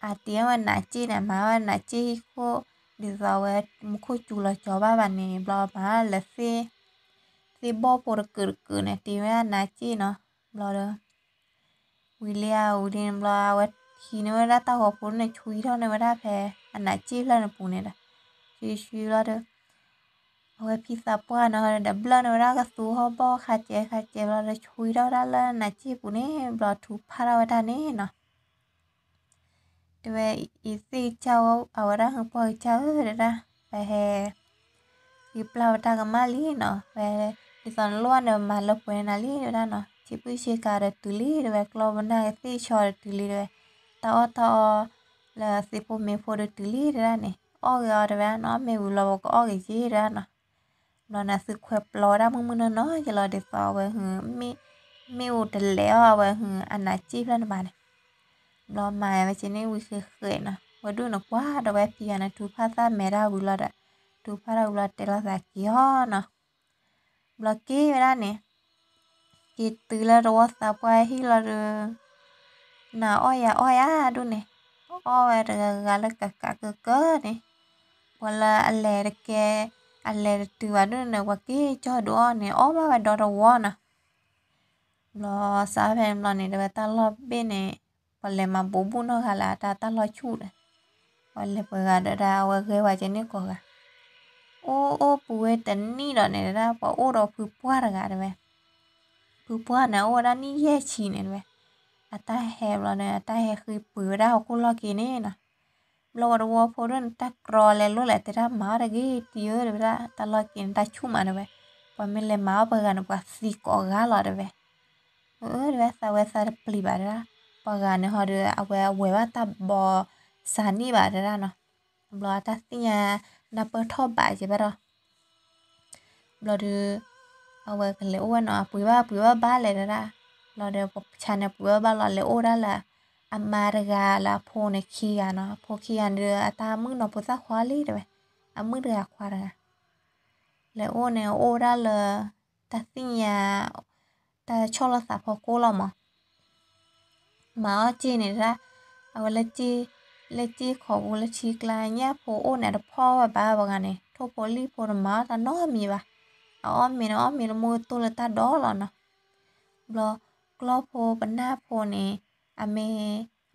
အတ့ဝဲနးစ့ၣ်န့ၣ် အမၤဝဲနးစ့ၣ်ဟံၣ်ခိၣ်, ဒ်သိးအဝဲမူခိၣ်စူၤလီၤကၠီၤဘၣ်ဘၣ်န့ၣ် ဘျီမၤလၢ သ့ၣ်ဘီၣ်ဖိတကုာ်တကုာ်န့ၣ် တ့ဝဲဒၣ်နးစ့ၣ်နီၤ. ဘျီဒီး ဝံၤလံဧါဝံၤလံန့ၣ်ဘျီ အဝဲဟံးန့ၢ်ဝဲဒၣ်တၢ်ဂီၤဖိန့ၣ် ဆွံထီၣ်န့ၢ်ဝဲဒၣ်ဖဲအနးစ့ၣ်ဖျၢၣ်န့ၣ်ပူၤန့ၣ်ဒီး, ဆွံဆွံဘျီဒီး အဝဲဖံသးပှၢ်န့ၣ်ဒီး ဘျၢၣ်န့ၢ်ဝဲဒၣ်ကသူဟီၣ်ဘီၣ်ခါစဲးခါစဲးဘျီဒီး ဆွံထီၣ်ဝဲဒၣ်လၢနးစ့ၣ်ပူၤန့ၣ် ဘျီထူဖးထီၣ်ဝဲဒၣ်န့ၣ်နီၤ. တဲဝဲ ယသ့ၣ်ကစၢ်ဝဲ အဝဲဒၣ်ဟၢပှၢ်ကစၢ်ဧၢ တဲဒၣ်, ပဟဲ ဃ့ပျၢ်ဝဲတၢ်ကမၣ်လံနီၤ, ဝဲ ဒ်သိးနလိၣ်န့ၣ် မၤလၢပှဲၤနၤလံတဲဝဲဒၣ်နီၤ, ဆံဘုၣ်ဆံကၤဒီးတုၤလံတဲဝဲ, ကျီၢ်ပနၢ်ကသ့ၣ်ဆီဒီးတုၤလံတဲဝဲ, တၢ်အီၣ်တၢ်အီ လၢသ့ၣ်ဖိမ့ၢ်ဖိဒီးတုၤလံတဲဒၣ်န့ၣ်, အီၣ်ဂ့ၤအီၤတဲဝဲဒၣ်နီၤ, မ့ၢ်ဝံၤလီၤပကအီၣ်ဂ့ၤက့တဲဒၣ်နီၤ. ဘျီန့ၣ်သုးခွဲးပျီဝဲဒၣ်မုၢ်မုၢ်နီၢ်နီၢ်က့လီၤ ဒ်သိးအဝဲ မ့ၣ်အူတလဲၤအီၤအဝဲ အနးစ့ၣ်ဖျၢၣ်န့ၣ်ဘၣ်န့ၣ်. ဘျီမၤဝဲက့န့ၣ်ဝံၤဃဲးဃဲးနီၤ, ဝဲဒိၣ်န့ၣ်ကွၢ်ဒီးဝဲဖံဂၤန့ၣ် ထူဖးသၣ်မဲာ်တၢ်ဝံၤလီၤဒီး, ထူဖးထီၣ်ဝံၤလီၤတဲလိာ်သးက့ၤအီၤနီၤ. ဘျီက့ၤဝဲဒၣ်န့ၣ် က့ၤတုၤလၢတဝီသးပှၢ်ဟံၣ်လီၤဒီး နၤအီၣ်ယၤအီၣ်ယၤဒိၣ်န့ၣ်, အီၣ်ဝဲတဂၤဂၤလၢကးကးကၢကၢန့ၣ်, ပှၤလၢအလဲၤတကဲ အလဲၤတတုၤဘၣ်ဒိၣ်န့ၣ် ပှၤက့ၤကၠီဒုးအီၣ်န့ၣ် အီၣ်ဘၣ်ဝဲဒီတဝီနီၤ. ဘျီစးဖဲန့ၣ်ဘျီန့ၣ် တဲဝဲတၢ်လီၢ်ဘ့ၣ်န့ၣ် ပှၤလဲၤမၤဘူးဘူးနီတဂၤလၢအတၢ်တၢ်လီၢ်ဆူၣ်ဒီး, ပှၤလဲၤပှဲၤဂၤဒီးဒၣ် အဝဲဂဲၤဝဲက့န့ၣ်ကိးဂၤ, အိၣ်အိၣ်ပူၤဝဲတနံၣ်ဒီးန့ၣ်ဒၣ် ပှၤအိၣ်ဒီးဖုပှၢ်တဂၤတဲဝဲ, ဖုပှၢ်န့ၣ် အိၣ်ဝဲဒၣ်နံၣ်ယဲၢ်ဆံန့ၣ်တဲဝဲ, အတၢ်ဟဲဘျီန့ၣ် အတၢ်ဟဲဃ့ပှ့ၤဝဲဒၣ်ဟီၣ်ခိၣ်လီၢ်က့န့ၣ်နီၤ. ဘျီဝဲတဝီဖိဒိၣ်န့ၣ် တၢ်ကြီလဲၤလိၣ်လဲၤတဲတၢ်မၤအီၣ်တဂ့ၤတံၤဧၢတဲဝဲဒၣ်, တၢ်လီၢ်က့န့ၣ် တၢ်ဆူၣ်မးတဲဝဲ, ပှၤမ့ၢ်လဲၤမၤအီၣ်ပှၤဂၤန့ၣ် ပှၤသံကိးဂၤလီၤတဲဝဲ. အၢ တဲဝဲ သးဝဲသးတပျံၤဘၣ်တဲဒၣ်, ပှၤဂၤန့ၣ်ဟီဒီး အဝဲအဝဲဘၣ်တၢ်ဘီစးနံၣ်ဘၣ်တဲဒၣ်နီၤ. ဘျီအတၢ်သ့ၣ်ညါ နၢ်ပၢၢ်ထီၣ်ဘးက့ဘၣ်ဒီး ဘျီဒီး အဝဲကလဲၤအိၣ်ဝဲနီၤ, အပှ့ၤဘၣ်ပှ့ၤဘၣ်ဘၣ်လဲၣ်တဲဒၣ်. ဘျီဒီး ပှၤဆါန့ၣ်ပှ့ၤဘၣ်ဘၣ်လီၤ လဲၤအိၣ်ဒၣ်လၢ အမါတဂၤလၢအဖိန့ၣ်ခံဂၤနီၤ, အဖိခံဂၤန့ၣ်ဒီး အတၢ်မုၣ်နီၤဖိသၣ်ခွါလံတဲဝဲ, အမုၣ်တဂၤခွါတဂၤ လဲၤအိၣ်န့ၣ် အိၣ်ဒၣ်လၢ တၢ်သ့ၣ်ညါ တၢ်ဆီၣ်လီၤသးဖီခိၣ်လီၤမး. မၤအီၣ်စ့ၢ်န့ၣ်ဒၣ်, အဝဲလၢ လၢစ့ၢ်ခီပူၤလၢထံကျါညၣ်ဖိအိၣ်န့ၣ် အတဖီၣ်ဝဲဘၣ်ပှၤဂၤန့ၣ်, ထိၣ်ဖိလံၣ်ဖိတမၤအီၣ်တၢ်နီတမံၤဘၣ်. အအီၣ်မ့ၤန့ၣ် အီၣ်မ့ၤလၢမူကတိၢ်လၢတၢ်ဒိးလီၤနီၤ. ဘျီ ကျီၢ်ဖိပနၢ်ဖိန့ၣ် အမ့ၢ်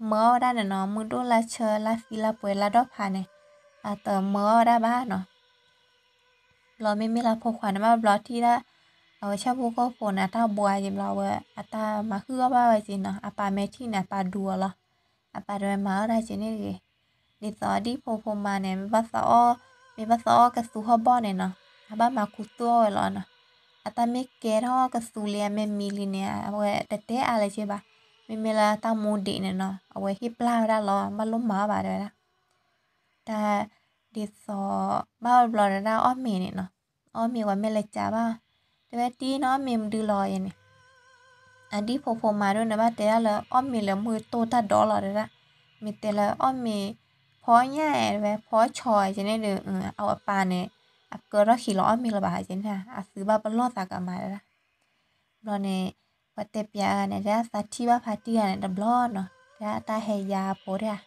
မၢအီၣ်ဝဲဒၣ်န့ၣ်နီၤ, မုၢ်ဒိၣ်လါဆၢလါသံလါပှဲၤလါဒီဖးန့ၣ် အတမၢအီၣ်ဝဲဒၣ်ဘၣ်နီၤ. ဘျီမ့မ့ၢ်လၢဖိခွါန့ၣ်ဘၣ်ဘျီထံၣ်ဒၣ် အဝဲဆၣ်ဖိကီၢ်ဖိန့ၣ် အတၢ်ဘှါက့ၤဘျီ အဝဲအတၢ်မၤဟုၣ်အီၣ်ဘၣ်ဝဲက့ၤနီၤ, အပၢ်မ့ၢ်ထံၣ်န့ၣ် အပၢ်ဒူအီၤလီၤ. အပၢ်တဲဝဲမၤအီၣ်တၢ်က့ၤန့ၣ်တဂ့ၤ. ဒ်သိးဒ်ဖိဖိမါန့ၣ် မ့ၢ်ဘၣ်သးအီၣ်, မ့ၢ်ဘၣ်သးအီၣ်ကသူဟီၣ်ဘီၣ်န့ၣ်နီၤ, အဘၣ်မၤခူသူၣ်အီၣ်ဝဲလီၤနီၤ. အတၢ်မ့ၢ်ကဲထီၣ်ကသူလံ အမ့ၢ်မံလံန့ၣ် အဝဲတတဲအါလၢၤက့ၤဘၣ်. မ့မ့ၢ်လၢတၢ်မူဒံးန့ၣ်နီၤ အဝဲဟ့ၣ်ပျၢ်ဝဲဒၣ်လီၤ, ဘၣ်လိၣ်မၤအီၣ်ဘၣ်တဲဝဲဒၣ်. တၢ်ဒ်သိး ဘၣ်ဝဲဘျီတဲဒၣ်အီၣ်မ့ၤန့ၣ်နီၤ, အီၣ်မ့ၤဝဲမ့ၢ်လဲၤကးဘၣ်, တဲဝဲတံၢ်န့ၣ်အီၣ်မ့ၤမနုၤလီၤယဲန့ၣ်. အဒ်ဖိဖိမါဒိၣ်န့ၣ် ဘၣ်တဲဒၣ်လၢအီၣ်မ့ၤလၢမုၢ်တိၢ်တၢ်ဒီလီၤတဲဒၣ်. မ့ၢ်တဲလၢအီၣ်မ့ၤဖီညၣ်တဲဝဲ ဖီဆီက့ၤန့ၣ်ဒီး အဝဲအပၢ်န့ၣ် အကၢထီၣ်ခံးလီၤအီၣ်မ့ၤလၢၤဘၣ်က့ၤန့ၣ် အသုဘၣ်ပလီၢ်သးကမၤတဲဒၣ်. ဘျီန့ၣ် ပှၤတဲပၠးန့ၣ် တဲဒၣ်သးထံၣ်ဘၣ်ဖါတံၢ်ဂၤန့ၣ်တဘျီနီၤ, တဲဒၣ်တၢ်ဟဲယါအဖိတဲဧါ,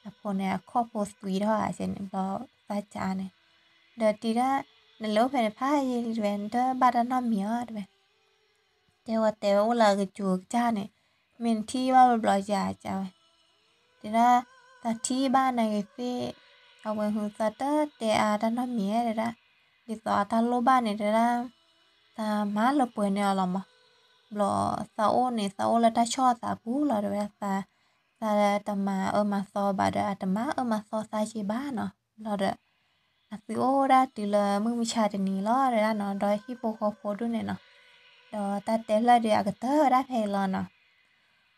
အဖိန့ၣ် အခီၣ်ဖိသွံထီၣ်ဧါန့ၣ် ဘျီသးကးန့ၣ်, ဒီးတံၤဒၣ် နလဲၤအိၣ်ဖဲန့ၣ်ဖးယံာ်လံတဲဝဲ နတဘၣ်တၢ်နီတမံၤဧါတဲဝဲ. တဲဝဲတဲဝဲအိၣ်လၢအကစၢ်ကစၢ်န့ၣ်, မ့ၢ်နထံၣ်ဘၣ်ဘျီယါကးဝဲ တဲဒၣ် သးထံၣ်ဘၣ်နာ်က့ၤသ့ၣ်, အဝဲဟုသးတတဲအါတၢ်နီတမံၤတဲဒၣ်, ဒ်သိးအတၢ်လိၣ်ဘၣ်န့ၣ်တဲဒၣ်, သးမၤလၢပှဲၤန့ၢ်အီၤလီၤမး, ဘျီသးအိၣ်န့ၣ် သးအိၣ်လၢတၢ်ဆီၣ်သးပူၤလီၤတဲဝဲဒၣ်, သးတမၤအၢမၤသီဘၣ်ဒီး အတမၤအၢမၤသီသးက့ၤဘၣ်နီၤ, ဘျီဒီး အသုအိၣ်ဒၣ်တုၤလၢမုၢ်မဆါတနံၤလီၤတဲဒၣ်နီၤ, ဒီးဟံၣ်ဖိဃီဖိဒိၣ်န့ၣ်နီၤ, ဒီးတၢ်တဲဖျၢၣ်ဒီးအကတၢၢ်ဝဲဒၣ်ဖဲအံၤလီၤနီၤ.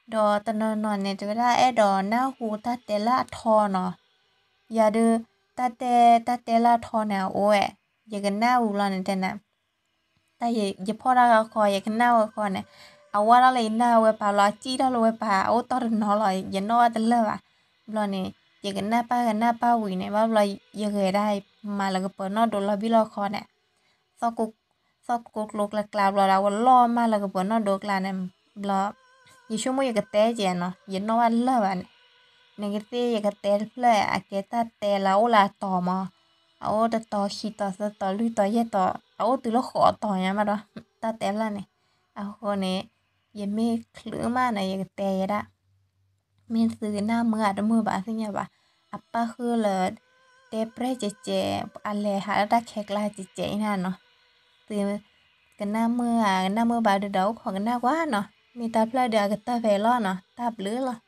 ဒီးတနီၤနီၤန့ၣ် တဲဝဲဒၣ်အဲၣ်ဒိးနၢ်ဟူတၢ်တဲလၢအထီနီၤ, ယၤဒုး တၢ်တဲ တၢ်တဲလၢအထီန့ၣ် အအိၣ်ဝဲ, ယကနၣ်ဝံၤလီၤန့ၣ်တဲနၤ, တၢ်ယဖီၣ်တၢ်ဃီ ယကနၣ်ဝဲဃီန့ၣ်, အဝဲထီၣ်လၢယနၢ်ဝဲပၢ်လီၤ အစံၣ်ထီၣ်လၢဝဲပၢ် အအိၣ်တီၢ်တနီၤလီၤ ယနီၣ်ဘၣ်တလၢာ်ဘၣ်, ဘျီန့ၣ် ယကနၣ်ပၢ်ကနၣ်ပၢ်ဝံၤန့ၣ် ဘၣ်ဘျီ ယဂဲၤဒၣ် မၤလၢကပၢၤနီၣ်ဒိးလီၤဘံၣ်လီၤခီန့ၣ် သီၣ်ကိကျိကျါကျါဘျီဒီး အဝဲလီၤမၢ်လၢကပၢၤနီၣ်ဒိးကျါန့ၣ်, ဘျီ ယဆိကမိၣ်ယကတဲကဲနီၤ ယနီၣ်ဘၣ်လၢာ်ဘၣ်န့ၣ်, နကသ့ၣ်ယကတဲတဖျၢၣ် အကဲတၢ်တဲလၢအအိၣ်လၢအတီၤမး, အအိၣ်တတီၤခံတီၤသၢတီၤလွံၢ်တီၤယဲၢ်တီၤ အအိၣ်တုၤလၢဃိးတီၤညါမးဒီး တၢ်တဲဖျၢၣ်န့ၣ်, အဃိန့ၣ် ယမ့ၢ်ချုးမးန့ၣ် ယကတဲယဲဒၣ် မ့ၢ်သုကနၣ်မုာ်ဧါတမုာ်ဘၣ်သ့ၣ်ညါဘၣ်, အပၣ်ဃုာ်လၢ တဲပြဲၢ်ကဲးကဲး, အလဲၤဟးလၢတၢ်ခဲကျါကဲးကဲးအံၤန့ၣ်နီၤ, သုကနၣ်မုာ်ဧါ ကနၣ်မုာ်ဘၣ်ဒုးဒီးအိၣ်ခိးကနၣ်ကွၢ်နီၤ, မ့ၢ်တၢ်ဖျၢၣ်ဒီးအကတၢၢ်ဖဲအံၤလီၤနီၤ, တၢ်ဘျုးလီၤ.